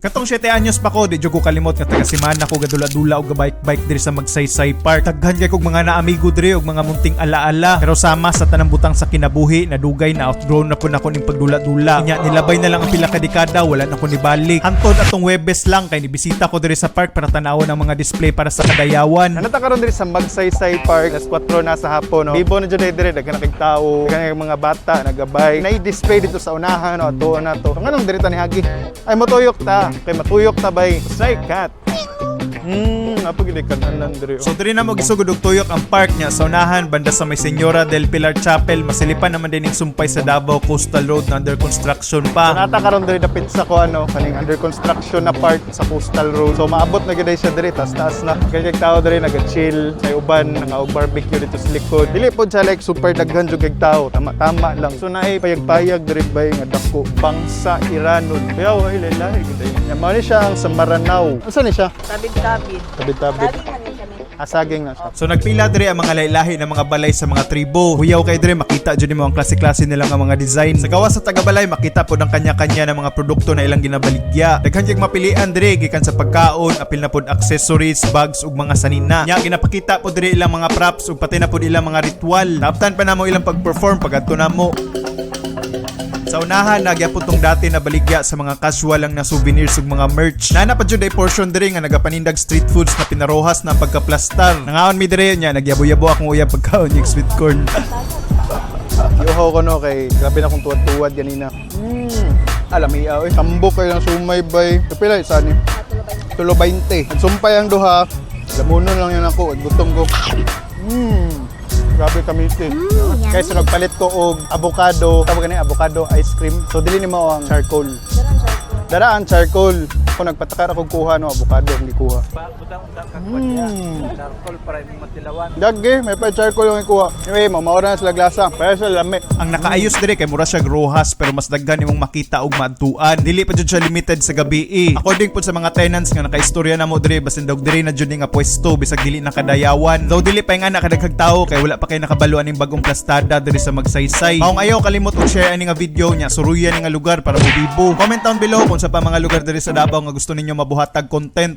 Katong 7 anyos pa ko, di jud ko kalimot nga taga semana ko gadula-dula og gabike-bike diri sa Magsaysay Park. Daghan kay kog mga naamigo diri og mga munting alaala. Pero sama sa tanang butang sa kinabuhi, nadugay na, outgrown na pud nako ning pagdula-dula. Nya nilabay na lang ang pila ka dekada, wala na ko nibalik. Hantod atong Webes lang kay nibisita ko diri sa park para tan-awon ang mga display para sa kadayawan. Naa ta karon diri sa Magsaysay Park, alas 4 na sa hapon, no. Bibo na jud diri, daghan na kay tao, daghan na mga bata nagabay. Nay display dito sa unahan, no, atuon na to. So, nganong diri ta niagi? Ay, motuyok ta. Kay matuyok ta bay. Say cat. Apog gid kananan diri, oh. So diri na mo gisugod og tuyok ang park niya sa unahan, banda sa may Señora del Pilar Chapel, masilipan naman din ang sumpay sa Davao Coastal Road na under construction pa. Naa ta karon diri dapit sa ko ano, kaning under construction na part sa Coastal Road. So maabot na gyud siya diri, taas taas na. Kay kay tao diri naga-chill, sa uban nga og barbecue dito sa likod. Dili pod siya like super daghan jud kay tao, tama-tama lang. So naay payag-payag diri bay nga dako, Bangsa Iranon. Kuya, ay lahi gud ay. Nya mao ni siya ang sa Maranao. Unsa ni siya? Tabid-tabid. Tabid-tabid. Lagi man kami. Ah, saging na siya. So nagpila diri ang mga lahi-lahi ng mga balay sa mga tribo. Huyaw kay diri, makita jud nimo ang klase-klase nila nga mga design. Sa gawas sa tagabalay, makita pod ang kanya-kanya ng mga produkto na ilang ginabaligya. Daghan gyud mapilian diri gikan sa pagkaon, apil na pod accessories, bags ug mga sanina. Nya ginapakita pod diri ilang mga props ug pati na pod ilang mga ritual. Naaptan pa namo ilang pag-perform pagadto namo. Sa unahan, nagyapon tong dati na baligya sa mga casual lang na souvenirs ug mga merch. Naa pa jud ay portion diri nga nagapanindag street foods na pinarohas na pagkaplastar. Nangaon mi diri nya nagyabo-yabo akong uyab pagkaon yung sweet corn. Yuhaw ko, no, kay grabe na akong tuwad-tuwad ganina. Alam iya oy, tambok kay lang sumay bay. Pila isa ni? Tulo 20. Nagsumpay ang duha. Lamunon lang yun ako, at gutom ko. Grabe kamiti. Kaya so nagpalit ko og avocado, tawag gani avocado ice cream. So dili ni mao ang charcoal. Dara ang charcoal. Ako nagpatakar ako kuha, no, avocado ang gikuha. Charcoal para imong matilawan. Dagge, may pa charcoal yung ikuha. Anyway, mamaura na sila glasa. Pero sila lami. Ang nakaayos diri kay mura siya rohas pero mas daghan imong makita og maadtuan. Dili pa jud siya limited sa gabi eh. According pud sa mga tenants nga nakaistorya namo diri, basin daw diri na jud ni nga pwesto bisag dili na kadayawan. Though dili pa nga nakadaghag tao kay wala pa kay nakabalo aning bagong plastada diri sa Magsaysay. Maong ayaw kalimot og share ani nga video nya suruyan ni nga lugar para mobibo. Comment down below kung unsa pa mga lugar diri sa Davao nga gusto ninyo mabuhatag content.